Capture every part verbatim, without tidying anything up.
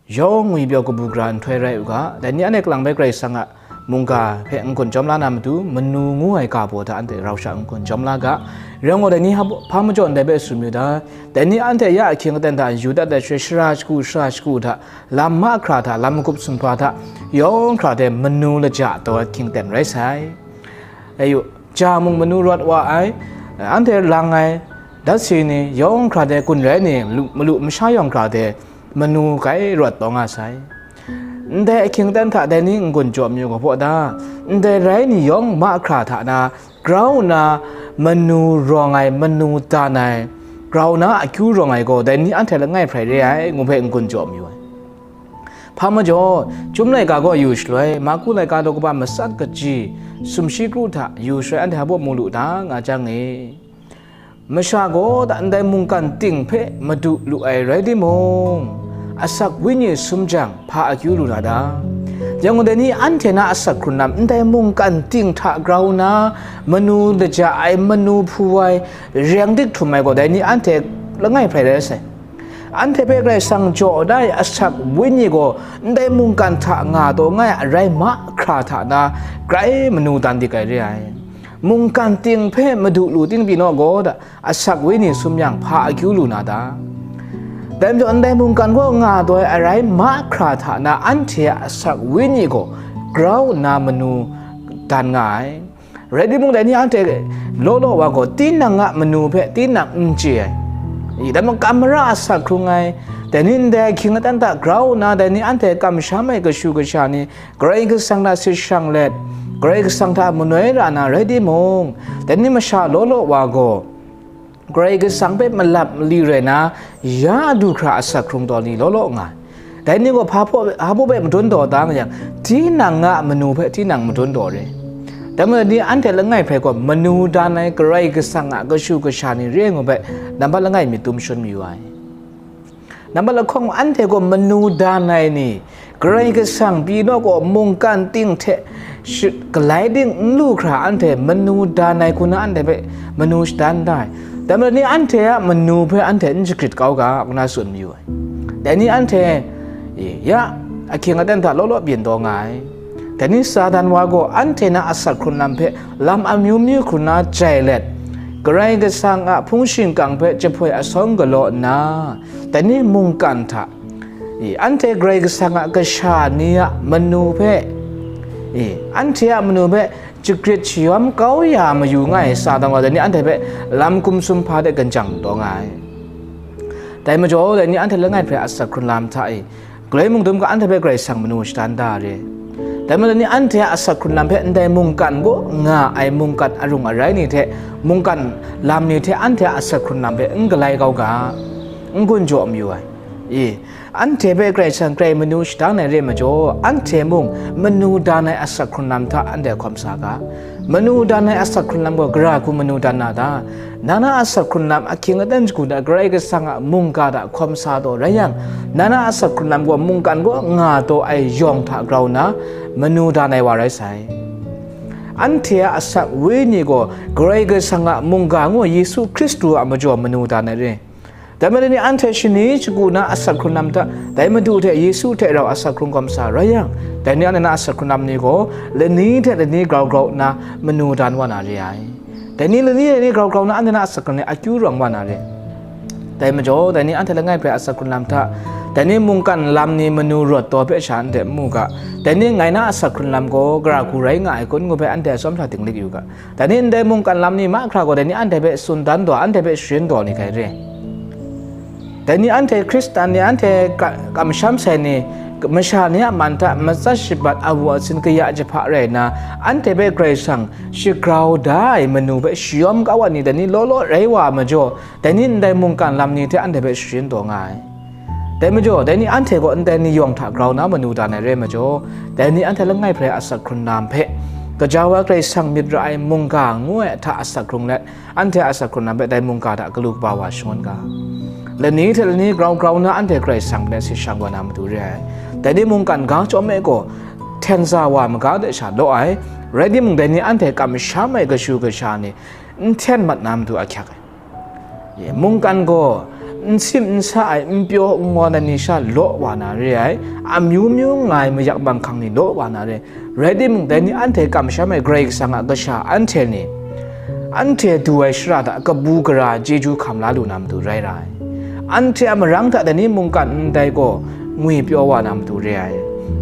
yawng ngwipyaw kabu gara nhtoi rai u ga. Dai ni anhte kalang bai Karai Kasang a mungga hpe n-gun jawm la na matu, manu ngu ai ga baw hta anhte rau sha n-gun jawm la ga. Rai ngu, dai ni hpa, hpa majaw ndai hpe tsun yu da, dai ni anhte ya ahkying aten hta yu dat ai shaloi, shara shagu, shara shagu hta, lam mahkra hta, lam magup sumhpa hta, yawng hkra de manu laja taw ai ahkying aten rai sai. Ayu, ja mung manu rawt wa ai, anhte lang ai, dat si ni, yawng hkra de gun rai ni, lu-, malu masha yawng hkra de manu grai rawt taw nga sai. Ndai ahkying aten hta dai ni n-gun jaw mayu ga baw da, ndai rai ni yawng mahkra hta na grau nna manu rawng ai, manu dan ai, grau na akyu rawng ai gaw, dai ni anhte langai hprai re ai, ngu hpe n-gun jaw mayu ai. Hpa majaw, Chyum laika gaw yu shaloi, Marku laika daw kaba matsat kaji sumshi kru hta yu shaloi, anhte hpa baw mu lu da, nga jang e. Masha gaw da ndai mungkan ting hpe madu lu ai rai timung, asak wenyi sum jang, hpa akyu lu na ta? Yang gaw, dai ni anhte na asak hkrun lam ndai mungkan ting hta grau nna, manu laja ai, manu hpu ai, reng dik htum ai gaw, dai ni anhte langai hprai rai sai. Anhte hpe Karai Kasang jaw da ai asak wenyi gaw, ndai mungkan hta nga taw nga ai arai mahkra hta na, grai manu dan dik ai re ai. Mungkan ting hpe madu lu ting pyi naw gaw da, asak wenyi sum yang hpa akyu lu na ta? Dai majaw, ndai mungkan gaw nga taw ai arai mahkra hta na, anhte a asak wenyi gaw grau nna manu dan nga ai. Rai timung, dai ni anhte law law wa gaw, tinang a manu hpe tinang n chye ai. I, dai majaw, kam mara asak hkrung ai, dai ni ndai ahkying aten hta grau nna, dai ni anhte kamsham ai kashu kasha ni, Karai Kasang hta sit shang let, Karai Kasang hta manoi ra na rai timung, dai ni masha law law wa gaw, Karai Kasang hpe malap mali rai na, ya du hkra asak hkrung taw ni law law nga ai. Dai ni gaw hpa hpaw, hpa baw hpe madun taw da nga yang, tinang a manu hpe tinang madun taw re. Dai majaw, ni anhte langai hprai gaw manu dan ai Karai Kasang a kashu kasha ni re ngu hpe, nambat langai myit dum shangun mayu ai. Nambat lahkawng, anhte gaw manu dan ai ni, Karai Kasang pyi naw gaw mungkan ting hte shi-, galai ding n lu hkra, anhte manu dan ai hku na anhte hpe manu shadan da ai. Dai majaw, ni anhte a manu hpe anhte n shagrit kau ga, ngu na tsun mayu ai. Dai ni anhte, e, ya, ahkying aten hta law law byin taw nga ai. Dai ni Satan wa gaw anhte na asak hkrun lam hpe lam amyu myu hkrun na jai let, Karai Kasang a hpung shingkang hpe jahpoi asawng galaw nna, dai ni mungkan hta, e, anhte Karai Kasang a kasha ni a manu hpe, e, anhte a manu hpe jagrit shayawm kau ya mayu nga ai Satan wa, dai ni anhte hpe lam hkum sum hpa de ganjang taw nga ai. Dai majaw, dai ni anhte langai hpe asak hkrun lam hta e, galoi mungdum ga anhte hpe Karai Kasang manu shadan da re. Dai majaw, dai ni anhte a asak hkrun lam hpe ndai mungkan gaw nga ai mungkan arung arai ni hte, mungkan lam ni hte anhte a asak hkrun lam hpe n galai kau ga, n-gun jaw mayu ai. I, anhte hpe Karai Kasang grai manu shadan ai re majaw, anhte mung manu dan ai asak hkrun lam hta anhte hkawm sa ga. Manu dan ai asak hkrun lam gaw gara hku manu dan na ta? Na na asak hkrun lam ahkying aten shagu hta Karai Kasang a mungga hta hkawm sa taw rai yang, na na asak hkrun lam gaw mungkan gaw nga taw ai yawng hta grau nna, manu dan ai wa rai sai. Anhte a asak wenyi gaw Karai Kasang a mungga ngu Yesu Hkristu a majaw manu dan ai re. Dai majaw, dai ni anhte shani shagu na asak hkrun lam hta, dai Madu hte Yesu hte rau asak hkrung hkawm sa rai yang, dai ni anhte na asak hkrun lam ni gaw lani hte lani grau grau nna manu dan wa na re ai. Dai ni lani lani grau grau nna anhte na asak hkrun ni akyu rawng wa na re. Dai majaw, dai ni anhte langai hpe asak hkrun lam hta, dai ni mungkan lam ni manu rawt taw hpe sha anhte n mu ga, dai ni ngai na asak hkrun lam gaw gara hku rai nga ai kun ngu hpe anhte atsawm hta dinglik yu ga. Dai ni ndai mungkan lam ni mahkra gaw, dai ni anhte hpe tsun dan taw, anhte hpe sharin taw ni hkai re. Dai ni anhte Hkristan ni, anhte ka-, kamsham sai ni, masha ni a man hta matsat shabat awu asin kaya jahpa rai nna, anhte hpe Karai Kasang shagrau da ai manu hpe shayawm kau ai ni, dai ni law law rai wa ai majaw, dai ni ndai mungkan lam ni hte anhte hpe sharin taw nga ai. Dai majaw, dai ni anhte gaw ndai ni yawng hta grau na manu dan ai re majaw, dai ni anhte langai hpe asak hkrun lam hpe, gaja wa Karai Kasang myit ra ai mungga ngu ai hta asak hkrung let, anhte asak hkrun lam hpe dai mungga hta galu kaba wa shangun ga. Lani hte lani grau grau na anhte Karai Kasang hpe sit shang wa na matu re ai. Dai ni mungkan ga chyawm e gaw, hten za wa maga de sha law ai, rai timung, dai ni anhte kamsham ai kashu kasha ni n hten mat na matu ahkyak ai. Ye, mungkan gaw n sim n sa ai, n pyaw n ngawn ai ni sha law wa na re ai, amyu myu nga ai mayak manghkang ni law wa na re ai. Rai timung, dai ni anhte kamsham ai Karai Kasang a kasha anhte ni, anhte du ai shara hta kabu gara chyeju hkam la lu na matu rai ra ai. Anhte a marang hta dai ni mungkan ndai gaw ngwipyaw wa na matu re ai.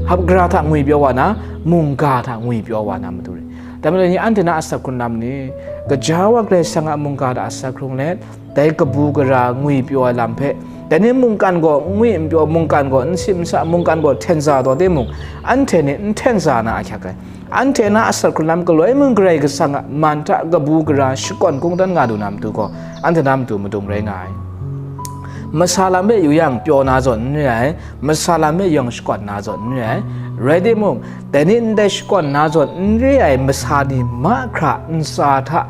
Hap gara hta ngwipyaw wa na, mungga hta ngwipyaw wa na matu re. Dai majaw dai ni anhte na asak hkrung lam ni, gaja wa Karai Kasang a mungga hta asak hkrung let, dai kabu gara ngwipyaw ai lam hpe, dai ni mungkan gaw ngwi n pyaw, mungkan gaw n sim n sa, mungkan gaw hten za taw timung, anhte ni n hten za na ahkyak ai. Anhte na asak hkrung lam galoi mung Karai Kasang a man hta kabu gara shakawn kungdan nga lu na matu gaw, anhte na matu madung rai nga ai. Masa lam hpe yu yang pyaw na zawn n re ai, masa lam hpe yu yang shakawn na zawn n re ai. Rai timung, dai ni ndai shakawn na zawn n re ai masa ni mahkra ntsa hta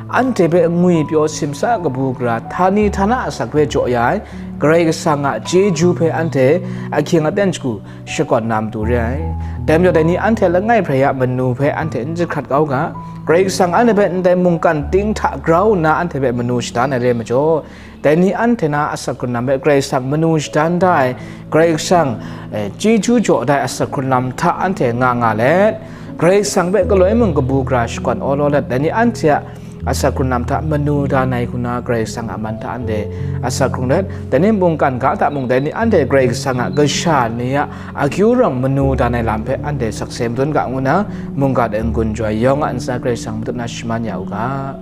anhte hpe ngwipyaw simsa kabu gara, htani htana asak hpe jaw ya ai, Karai Kasang a chyeju hpe anhte ahkying aten shagu shakawn na matu re ai. Dai majaw dai ni anhte langai hprai a manu hpe anhte n jahkrat kau ga, Karai Kasang anhte hpe ndai mungkan ting hta grau nna anhte hpe manu shadan ai re ai majaw, dai ni anhte na asak hkrung lam hpe Karai Kasang manu shadan da ai, Karai Kasang, eh, chyeju jaw da ai asak hkrung lam hta anhte nga nga let, Karai Kasang hpe galoi mung kabu gara shakawn awlaw let, dai ni anhte a asak hkrung lam hta manu dan ai hku na Karai Kasang a man hta anhte asak hkrung let, dai ni mungkan ga hta mung, dai ni anhte Karai Kasang a kasha ni a akyu rawng manu dan ai lam hpe anhte sakse madun ga ngu na, mungga de n-gun joi yawng a ntsa Karai Kasang matut na shaman ya u ga.